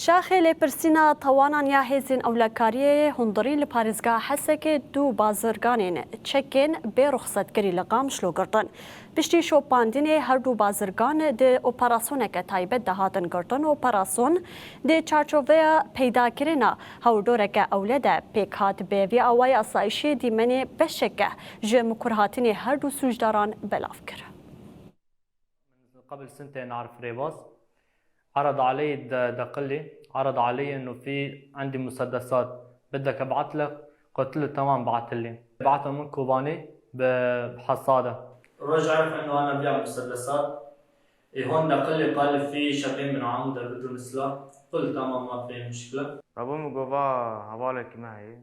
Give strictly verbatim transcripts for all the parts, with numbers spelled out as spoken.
Şaxê lêpirsîna tawanan ya hêzên ewlekariyê hundirî li parêzgeha Hesekê du bazirganên çekên bê ruxsetkirî li Qamişlo girtin. Piştî şopandinê her du bazirgan di operasyoneke taybet de hatin girtin. Operasyon di çarçoveya peydakirina hewldoreke ewle de pêk hat. Bi vî awayî asayîşê dîmenê beşeke ji mikurhatinê her du sûcdaran belav kir. من قبل سنتين أعرف ريباز. عرض علي د- دق لي، عرض علي إنه في عندي مسدسات، بدك أبعت لك؟ قلت له: "تمام، بعت لي". بعتهم من كوباني ب- بحصادة. روج عرف إنه أنا ببيع مسدسات. إي هون دق لي، قال لي: "في شابين من عمودة بدهم سلاح". قلت: "تمام، ما في مشكلة". Rebo min got: "Va hevalekî me heye,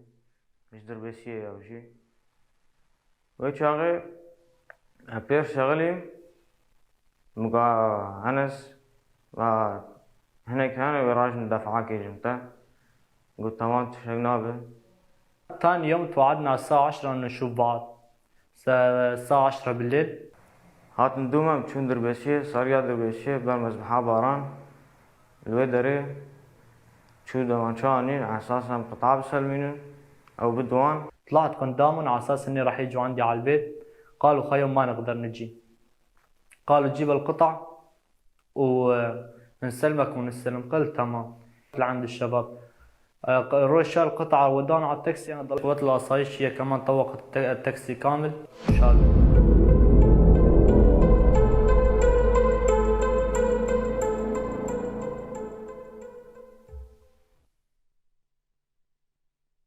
ji Dirbêsiyê ye ew jî." Wê çaxê ez pêr şexilîm, min got: "Enes, va hinek hene, wê rajin defakê ji min te." Got: "Tamam, tiştek nabe." تاني يوم توعدنا الساعة عشرة نشوف بعض. الساعة عشرة بالليل. Hatin dû me, çûn Dirbêsiyê, sariya Dirbêsiyê, ber mezbeha Baran. Li wê derê çû demançe anîn, esas em qita biselmînin, ew bid wan. طلعت قدامهم على أساس إني راح يجوا عندي على البيت. قالوا: "خيو ما نقدر نجي". قالوا: "جيب القطع ونسلمك ونستلم". قلت: "تمام". لعند الشباب. آه، ق- روي شال قطعة ودانا على التاكسي، أنا ضل-، قوات الآسايش هي كمان طوقت الت- التاكسي كامل وشالوه.